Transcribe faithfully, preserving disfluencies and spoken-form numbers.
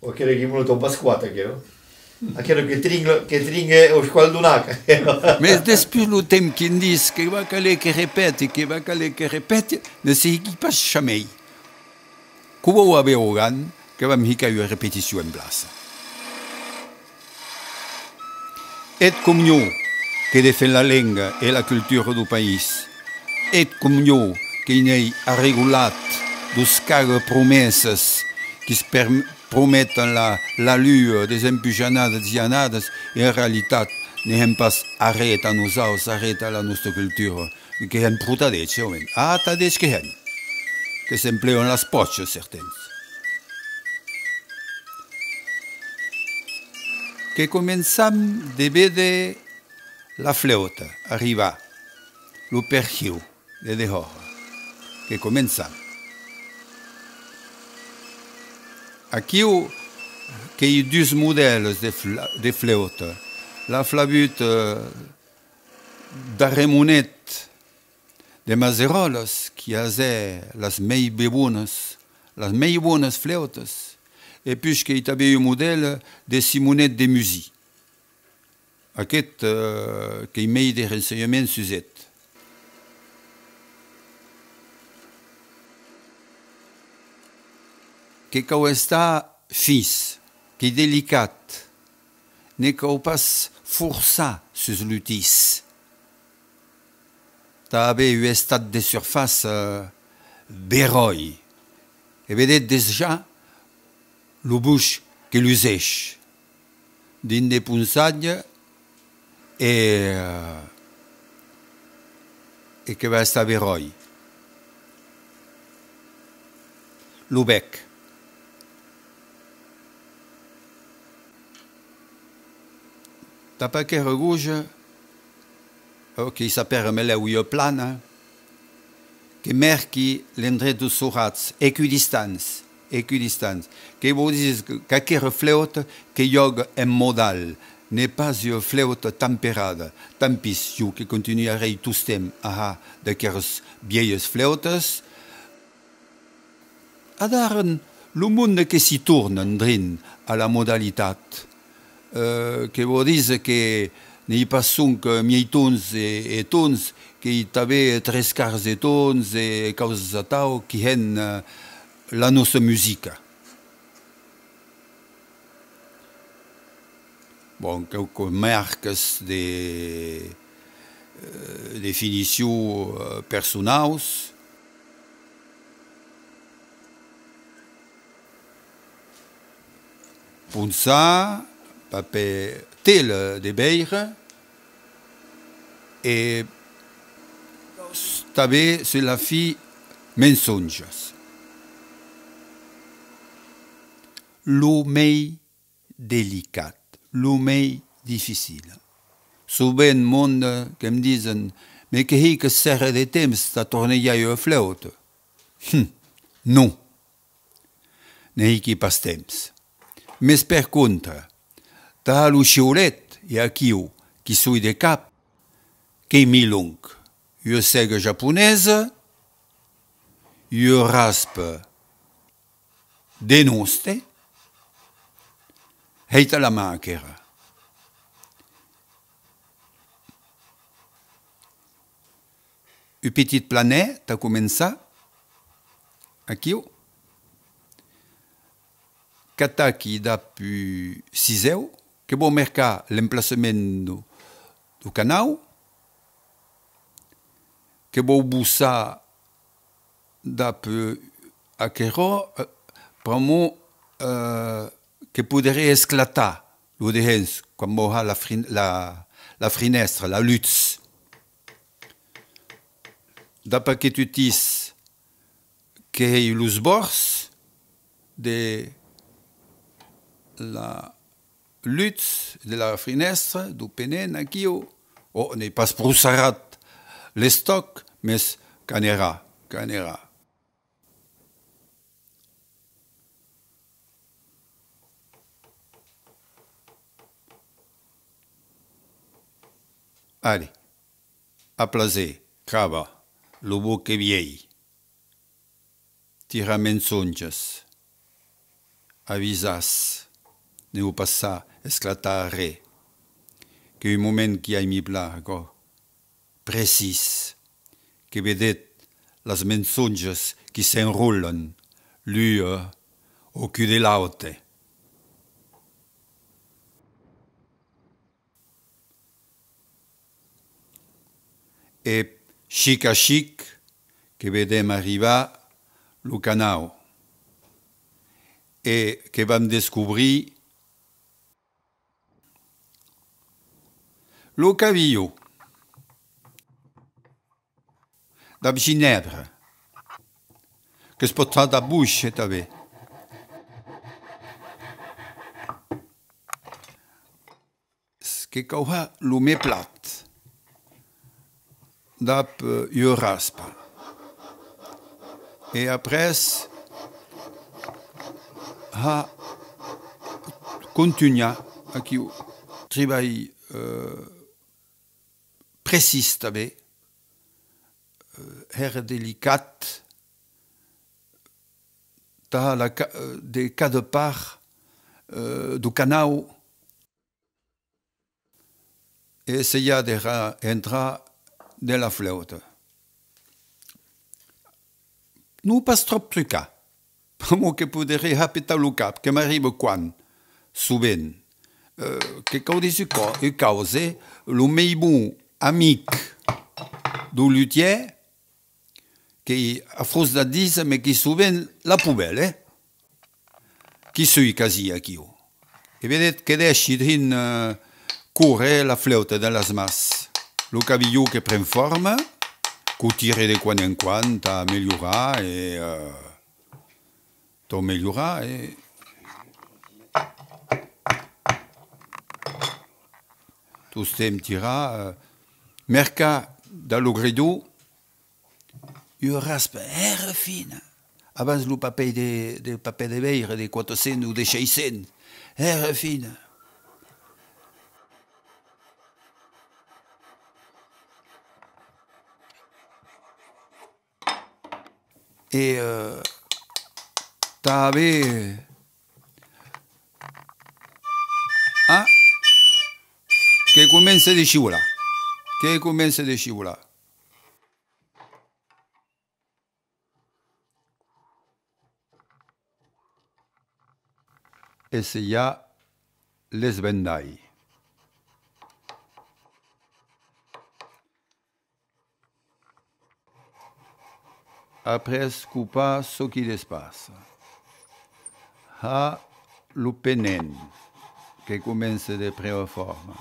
Aquela que me lo ton pas quat, aquela. Aquela que tringa, que tringa o squal d'un ac. Mes despús lo temps qui'm ditz que va caler que repèti, que va caler que repèti, ne se hiqui pas jamei. Quò vau aver augan que vam hicar ua repeticion en plaça. Eth com jo que defen la lenga e la cultura deu país. Eth com jo que n'ei arregolat deus caga-promessas qui's perm-, prometon la, la lua desempuish annadas e annadas, e en realitat ne hèn pas arré tà nosaus, arré tà la nosta cultura, que hèn pro tà d'eths, òme. Ah, tà d'eths que hèn, que s'empleon las pòchas, certans. Que començam de véder la flèuta arribar, lo perhiu de dehòra, que començam. Aquiu qu'ei dus modèles de fla-, de flèuta. La flabuta d'Arremonet de Maseròlas, qui hasè las mei be-, bonas, las mei bonas flèutas, e puish qu'ei tanben un modèl de Simonet de Musy. Aqueth, eh, qu'ei mei de rensenhament sus eth. Que cau estar fin, qu'ei delicat, ne cau pas forçar sus l'utís. Tà aver un estat de surfaça, eh, beròi. E vedetz dejà lo boish que luseish dins de ponçatge e, e que va estar beròi. Lo bèc. Dab aquera goja, eh, que s'apèra melèu ua plana, que mèrqui l'endret deus horats, equidistants, equidistants. Que vòu díser que, qu'aquera flèuta que jòga en modal, n'ei pas ua flèuta temperada. Tant pis, jo que continuarèi tostemps a har d'aqueras vielhas flèutas. Adara, lo monde que s'i torna drin a la modalitat, eh, que vòu díser que n'ei pas sonque miei tons e, e tons, qu'ei tanben tres quarts de tons e causas atau qui hèn, eh, la nosta musica. Bon, quauques marcas de, eh, definicion, eh, personaus. Ponçar, papèr, tela de veire, e tanben sus la fin, mensonjas. Lo mei delicat, lo mei dificil. Sovent monde que'm disen: «Mes que hiques cèrra de temps tà tornejar ua flèuta?» Hum, non. Ne hiqui pas temps. Mes per contra, tà lo shiulet, e aquiu qu'i soi de cap, qu'ei mei long. Ua sèga japonesa, ua raspa de noste, hèita a la man aquera. Un petit planet tà començar, aquiu, qu'ataqui dab un cisèu, que vau mercar l'emplaçament deu, deu canau, que vau bossar dab, eh, aquerò, eh, pr'amor, eh, que poderé esclatar lo dehens quan vau har la frin-, la, la frinèstra, la lutz. Dab aqueth utís que hèi los bòrds de la lutz de la frinèstra, deu penent aquiu. Ò, n'ei pas pro sarrat l'estòc, mes qu'anerà, qu'anerà. Allez, a plaser, craba, lo boc que viei. Tira mensonjas. avisatz, ne vos passatz esclatar arré. Qu'ei un moment qui aimi plan, aquò. Precís, que vedetz las mensonjas qui s'enrolan l'ua au cul de l'aute. E chic a chic que vedem arribar lo canau e que vam descobrir lo cavilhon dab ginèbre, que's pòt har dab boish tanben. Que cau har lo mei plat dab, eh, ua raspa. E après, har contunhar aquiu tribalh, eh, precís tanben, eh, hèra delicat, tà la ca-, eh, de cada part, eh, deu canau, e essajar de har entrar de la flèuta. Non pas tròp trucar, pr'amor que poderé har petar lo cap, que m'arriba quan, sovent, eh, que cau díser aquò, e cause, lo mei bon amic deu lutièr, qu'ei afrós dab díser, mes qu'ei sovent la poubelle, eh? Qui soi quasi aquiu. E vedetz que dèishi drin, eh, córrer la flèuta dens las mans. Lo cavilhon que pren forma, qu'o tire de quan en quan tà melhorar e, eh, tà melhorar, eh. Tostemps tirar, eh, mercar dab lo gredon, ua raspa hèra fina. Abans lo papèr de, de papèr de veire de quatre cents o de sheis cents, hèra fina. E, eh, tanben, ah, que comença de shiular, que comença de shiular. Essajar l'esvendalh. Après, copar çò qui despassa. Har lo penent, que comença de préner forma.